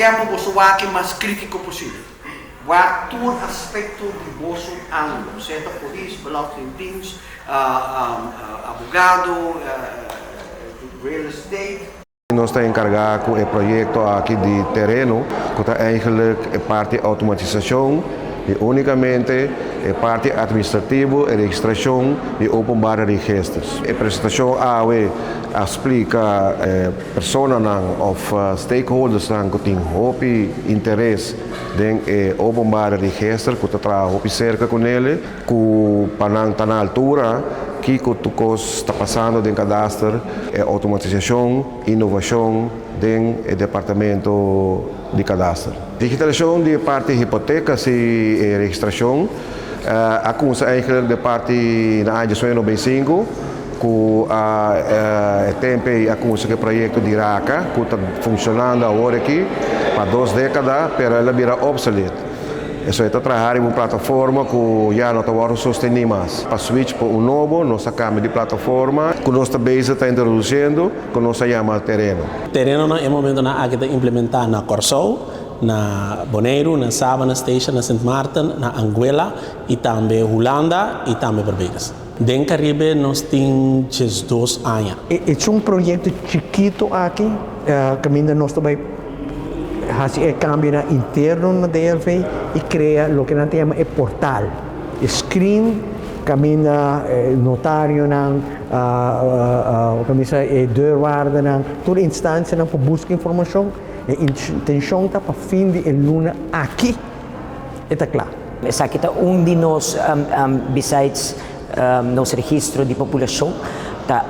Ke pa boso wak mas krítiko posibel. Wak tur aspekto di boso ángulo, sea ta polis, belastingdienst, abogado, real estate. Nos ta enkargá ku e proyekto aki di tereno, ku ta eigenlijk e parti outomatisashon i únikamente e parti atministrativo i registrashon di openbare registers. E presentashon awe a splika e personanan òf stakeholdersnan ku tin hopi interes den e openbare register ku ta traha hopi serka ku nele, ku pa nan ta na altura kiko tur kos ta pasando den kadaster, e outomatisashon, inovashon den e departamento di kadaster. Digitalisashon di e parti hipoteka si e registrashon a kumsa eigenlijk den parti na aña 2095 ku a e tempu ei a kumsa ku e proyekto di Raka ku ta funshonando awor aki pa 2 dékada, pero el a bira obsolet. Eso ta traha riba un plataforma ku ya no ta wòrdu sostení mas. Pa switch pa un nobo, nos a kambia di plataforma ku nos ta bezig ta introdusiendo, ku nos ta yama Tereno. Tereno na e momentonan aki ta implementá na Kòrsou, na Boneiru, na Saba, na Statia, na Sint Maarten, na Anguilla i tambe Hulanda i tambe Barbados. Den Karibe nos tin 12 aña. E ta un proyekto chikitu aki, kaminda nos tambe hasi e kambio interno na DLV i krea loke nan ta yama e portal. E screen kaminda notarionan, kaminda e deurwaardernan, tur instansianan pa buska informashon. E intenshon ta pa fin di luna aki e ta kla. Esaki ta un di nos, besides nos registro di populashon, ta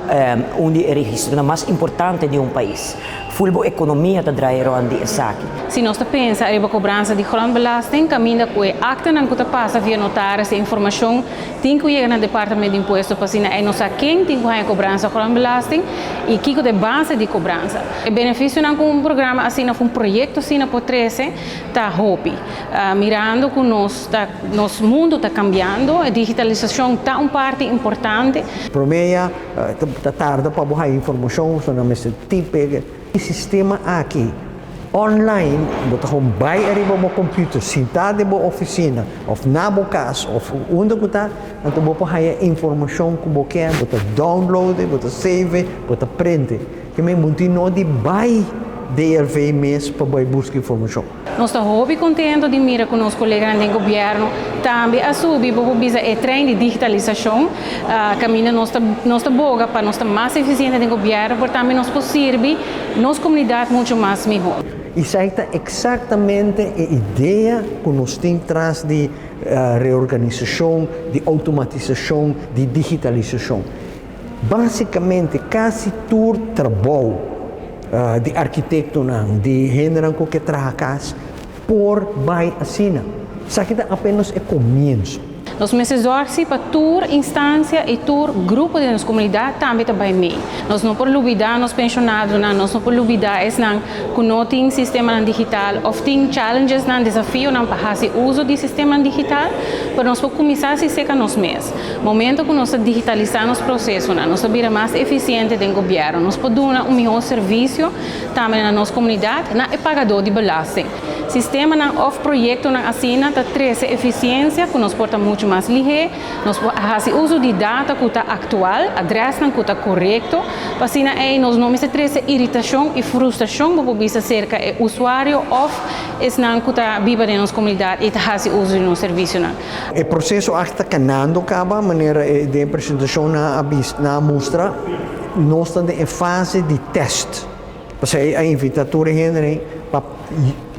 un di e registronan mas importante di un pais. Full bo ekonomia ta draai rònt di esaki. Si nos pensa riba kobransa di grondbelasting, kaminda ku e aktanan ku ta pasa via notaris e informashon tin ku yega na departamento di impuesto pa asina ei nos sa ken tin ku haña kobransa grondbelasting i kiko ta e base di kobransa. E benefisionan ku un programa asina, un proyekto asina por trese, ta hopi. Mirando ku nos ta, nos mundu ta kambiando, e digitalisashon ta un parti importante. Promé ta tarda pa haña informashon, so nan mester type e sistema aki online, bo ta gewoon bai riba bo computer, sintá den bo ofisina, òf na bo kas, òf unda ku ta, anto bo por haña informashon ku bo ke, bo ta download, bo ta save, bo ta print. Ke men bo no tin di bai DLV mes pa bai buska informashon. Nos ta hopi kontentu di mira ku nos koleganan di gobièrnu tambe a subi pa bisa e trein di digitalisashon, kaminda nos ta boga pa nos ta mas efisiente den gobièrnu, pero tambe nos por sirbi nos komunidat muchu mas mihó. Esaki ta eksaktamente e idea ku nos tin tras di reorganisashon, di outomatisashon, di digitalisashon. Básikamente, kasi tur trabou di arkitektonan, di hendenan ku ke traha kas, por bai asina. Esaki ta apenas e komienso. Nos mester zorg pa tur instansia i tur grupo di nos komunidat tambe ta bai mee. Nos no por lubidá nos penshonadonan, nos no por lubidá esnan ku no tin sistema digital òf tin challenges nan desafionan pa hasi uso di sistema digital, pero nos por kuminsá si serka nos mes. Momento ku nos digitalisá nos prosesonan, nos bira mas efisiente den gobièrnu, nos por duna un mihó servisio tambe na nos komunidat, na e pagadó di belasting. Sistemanan òf proyektonan asina ta trese efisiensia ku nos por ta muchu mas lihé, nos por hasi uso di data ku ta aktual, adrèsnan ku ta korekto, pa asina ei nos no mester trese iritashon i frustrashon pa bisa serka e usuario òf esnan ku ta biba den nos komunidat i ta hasi uso di nos servisionan. E proseso ta kanando kaba, manera di presentashon nan a mustra, nos ta den fase di test. Pasobra a invitá tur hende pa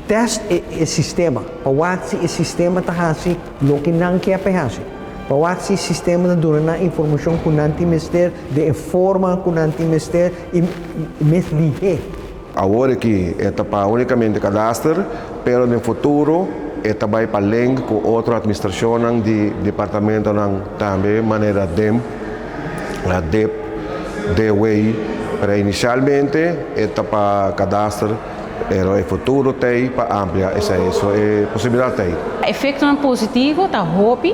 test e sistema, pa wak si e sistema ta hasi loke nan ke pa hasi. Pa wak si e sistema ta duna nan informashon ku nan tin mester, di forma ku nan tin mester i mes lihé. Awor aki ta pa únikamente kadaster, pero den futuro ta bai pa link ku otro atministrashon di departamentonan tambe manera DEM, DEP, DW, pero inisialmente ta pa kadaster, pero e futuro tin pa amplia esei, so e posibilidat tin. Efektonan positivo ta hopi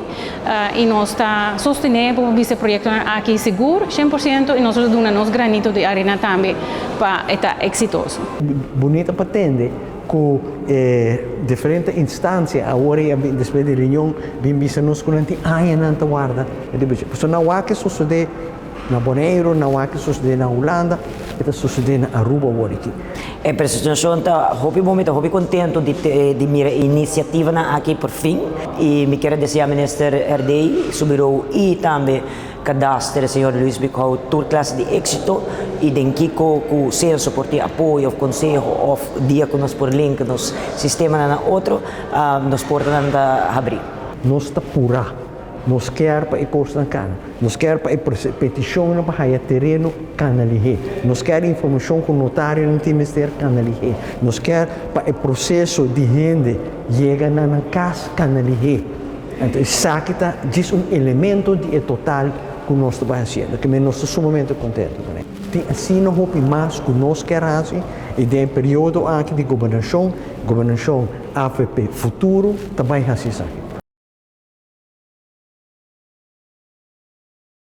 i nos ta sostené e proyektonan aki sigur 100% i nos ta duna nos granito di arena tambe pa ta eksitoso. Bunita pa tende. Ku e diferente instansia awor i a bin despues di reunion bin bisa nos ku nan tin añanan ta warda e debishon. Pasobra nan wak e sosodé na Boneiru, nan wak e sosodé na Hulanda, e ta sosodé na Aruba awor aki. E presentashon ta hopi bon, mi ta hopi kontento di di mira e inisiativanan aki por fin i mi kier a deseá Minister Herdey, su birou i tambe Kadaster, señor Luis Bighou tur clase di éxito y den kico cu Censo por tin apoyo of conseho of dia cu nos por link nos sistemanan na otro, nos portanan ta habri. Nos ta purá. Nos kier pa e cosnan cana. Nos kier pa e peticionnan pa haya tereno cana lihé. Nos kier informacion cu notarionan tin mester cana lihé. Nos kier pa e proceso di hende yega na nan cas cana lihé. Anto esaki ta djis un elemento di e total ku nos ta bai hasiendo. Ke men nos ta sumamente kontentu kuné. Tin asina hopi mas ku nos kier hasi i den e periodo aki di gobernashon, gobernashon avp Futuro ta bai hasi esaki.